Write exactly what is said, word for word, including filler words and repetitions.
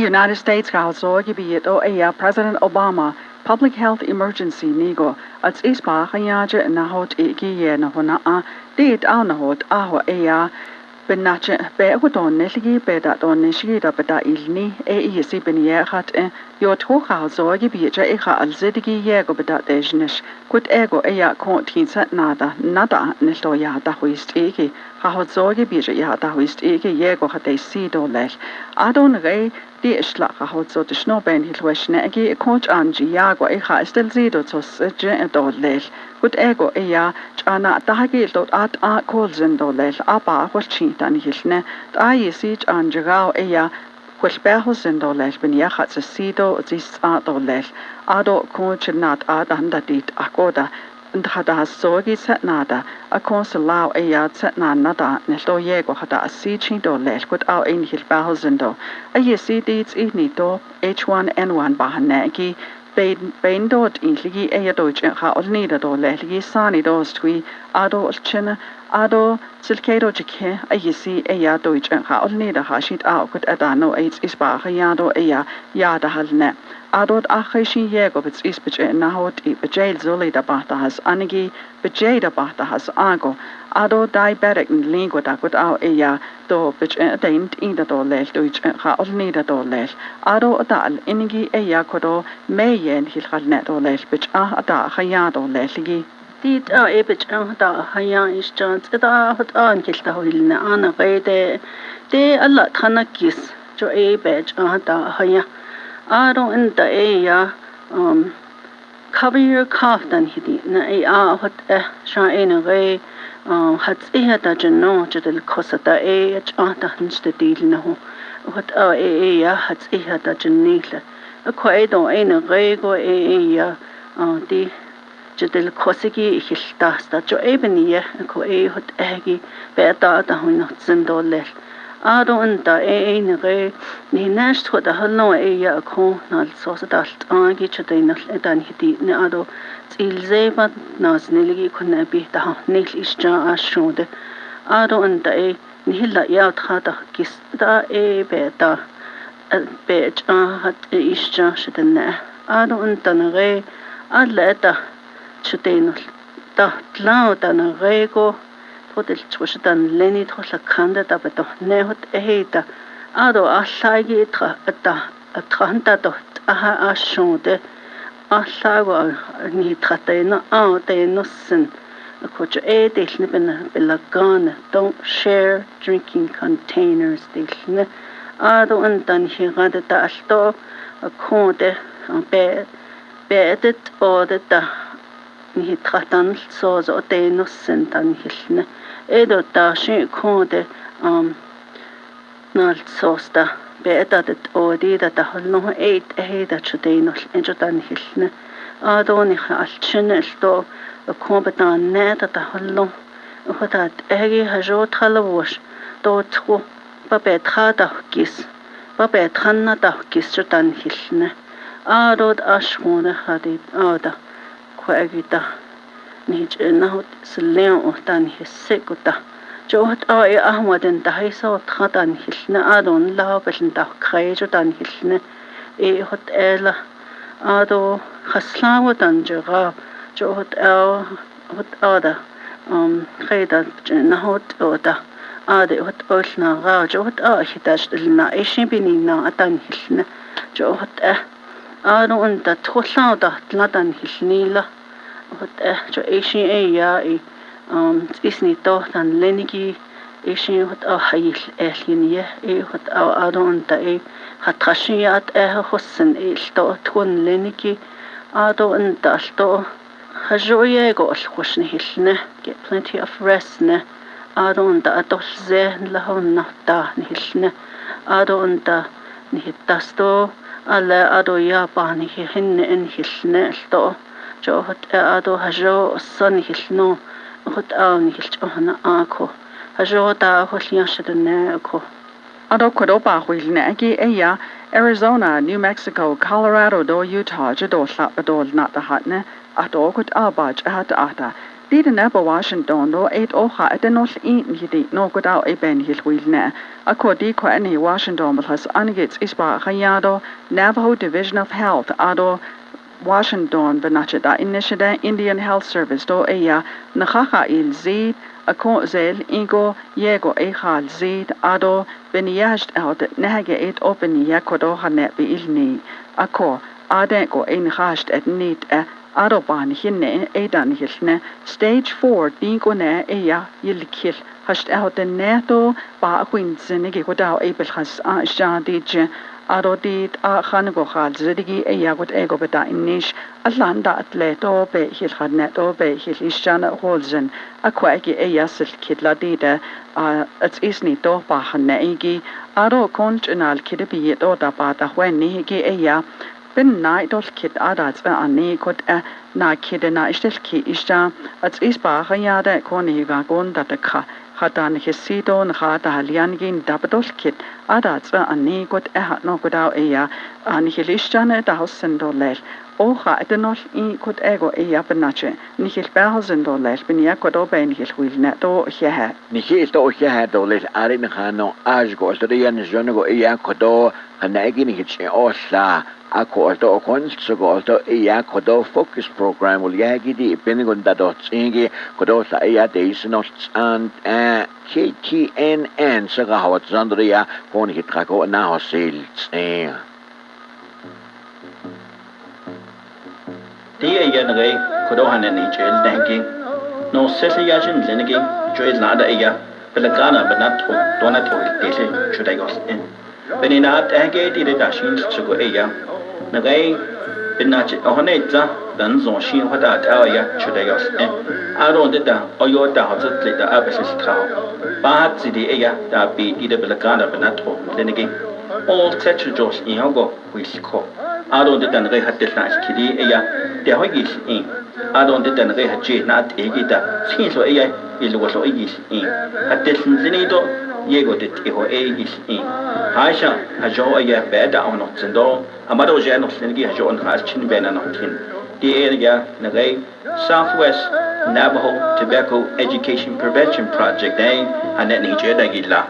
United States ka hau so ki bi yet o eya President Obama public health emergency ni go at is pa ka ya je na hot i ki ye na hona a dit au na hot a ho eya. Pynah che pe ko ton ne ligi pe da ton ne shi da pe da il ni e i si pyn ye khat e. Yo thu ka hau so ki bi je i kha al zit ki ye ko pe da te jnish kut e ko eya ko thin sa na da na da ne lo ya da hui sti ki. Ka hau so ki bi je ya da hui sti ki ye ko kha te si do lel. Adon rei ti isla ka hau so te shno ben hi lwe shne ki ko chan ji ya ko i kha stel zi do so se je do lel. Kut e ko eya chana ta ki do at a kol zin do lel a pa ko chi tan hi lne. Ta i si chan ji gao eya kwel pe ho zin do lel pyn ya khat se si do zi sa do lel. Ado ko chnat a dan da dit a ko da. Nda kha da so ki sa na da a ko se lao eya sa na na da ne lo ye ko kha da si chi do lel kut au in hil pa ho zin do. A ye si di zi ni do H one N one ba han ne ki. Pein, pein do ti ligi eya do chen kha ol ni da do lel ligi sa ni do stwi ado ol chen ado Silke do chikhe a yisi eya do i chen kha ol ni da kha shit au kut a da no a is ba kha ya do eya ya da hal ne. Ado a kha shi ye ko bit is bit na ho ti bit jail zuli da ba ta has anigi bit jail da ba ta has a ko. Ado diabetic li ko da kut au eya do bit a da in ti da do lel do i chen kha ol ni da do lel. Ado a da al inigi eya ko do me yen hil hal ne do lel bit a a da kha ya do lel ligi. Ti ta e pechang ta ha ya is chan ta hot an kil ta hoi na ana kai te te ala thana kis cho e pechang ta ha ya. Aro en ta e ya um cover your cough tan hi di na e a hot e sha e na kai um hat e ha ta chen no cho tel khosa ta e cha ta han ste ti na ho. Hot a e e ya hat e ha ta chen ni le. A khoi do e na kai ko e e ya ti. Chadel khosiki hil ta sta cho e bini ye ko e hot e ki pe ta ta hoi no zin do lel. Ado en ta e e ni ke ni nash thot a hal no e ya ko nal so sa ta ta ki chadel no e ta ni ti ne ado zil ze ba na zin ligi ko na bi ta ha ni is cha a shu de. Ado en ta e ni hil la ya tha ta kis ta e pe ta pe cha hat e is cha shi ta ne. Ado en ta ne ge a le ta. Chutei no ta tlau ta na rei ko. Tho tel chu shi tan leni tho la khan da ta ba to ne hot e hei ta. Ado a hlai gi tha ta a than ta to a ha a shong te. A hla go ni tha te no a te no sin. Ko chu e te ne pe na pe la gan. Don't share drinking containers te ne. Ado an tan hi ga te ta al to. A ko te a pe pe te o te ta. Ni hi tha tan so zo te no sen tan hil ne. E do ta shi ko de um nal so sta. Pe ta de o di da ta hol no e e da chu te no e chu tan hil ne. A do ni ha al chen el to ko ba ta ne ta ta hol no. Ho ta e gi ha jo tha lo wos. To chu pa pe tha ta kis. Pa pe than na ta kis chu tan hil ne. A do ta shmo ne ha di a da. Khwa agi ta ni che na hot sliang o ta ni he se ko ta. Cho hot a e a hma den ta hai so tha ta ni hil ne a don la pe lin ta khai cho ta ni hil ne. E hot e la a do khasla wo ta ni che ga cho hot a hot a da um khai ta che na hot o ta. A de hot o na ga cho hot a hi ta na e shi bi ni na a ta ni hil ne. Cho hot e. Aro un ta thothlaw ta tla tan hil ni la. Hot eh cho e shi e ya i um is ni to tan leni ki e shi hot a hai eh lin ye e hot a aro un ta e khat kha shi ya at eh hosen e to thon leni ki aro un ta to ha jo ye go al khos ni hil ne get plenty of rest ne. Aro un ta atol ze la hon na ta ni hil ne. Aro un ta ni hit ta sto. Ale ado ya pa ni hi hin ne en hil ne to. Cho hot e ado ha jo san hil no. Hot a ni hil cho na a ko. Ha jo ta hot liang shi ne ko. Ado ko do pa hui ne ki e ya Arizona, New Mexico, Colorado do Utah je do hla pa do na ta hat ne. Ado ko ta ba cha ta ta. Ti dene pa Washington do et oha etenol in hiti no kodau ei ben hil wil ne. Ako di ko eni Washington bal has anigit ispa khayado Navajo Division of Health ado Washington benacheta initiative Indian Health Service do eya nakhaha il zit ako zel ingo yego ei hal zit ado beniyaht out nehage et openia kodo hane bi ilni. Ako ade ko ein hasht et nit e aro ban hinne ei dan hilne stage four ti ko ne eya yilkhil hasht out ne to ba kuin zene ki kodau ei bel has a sha di je aro di a khan ko hal zedigi eya kot ego beta inish alan da atle to be hil khan ne to be hil ishan a hol zen akwa ki eya sil khit la di de a ats isni to pa han ne igi aro kon chunal khit bi to ta pa ta hwen ni ki eya Pynnaih dol khit ada tsa ani kot eh na khit na ishtel khi isha ats ispa khaya de koni ga kon da ta kha khatan hisido na kha ta halian gin da pa dol khit ada tsa ani kot eh no kodau eya an hil isha ne ta hosen do lel o kha etenol i kot ego eya penache ni hil pa hosen do lel penia kodo ben hil huil ne to hia he. Ni hil to hia he do lel ari na kha no aj go to yan jon go eya kodo Hana egi ni kichi ola. Ako oto okon soko oto iya kodo focus program ul ya egi di ipin gun da do tsingi kodo sa iya de isin ol tsan eh K T N N saka hawat zandria kon hit kako na hosil tsingi. Ti iya ngai kodo hanen ni chel dengki. No sesi ya chin lenki chel la da iya. Pelakana benat ho dona to tesi chudai gos en. Peninat eh ke ti de da shin sugo eya. Nagai penach ohne za dan zong shin hwa da ta ya chudai gos en. Aro de da oyo da ho zut le da abesis trao. Ba hat zidi eya da bi ti de pelakana benat ho lenegi. All set to Josh in hogo. Hui sikho. Aro de dan rei hatel na skidi eya. Te hoi gi si in. Aro de dan rei haje na te gi da. Sin so eya. Ilu so igi si in. Hatel ni do. Yego de te ho egi si in. Haisha hajo eya be da ono zendo. Amado je no sin gi hajo on has chin be na no tin. Ti eya na rei Southwest Navajo Tobacco Education Prevention Project eh. Hanen ni je da gi la.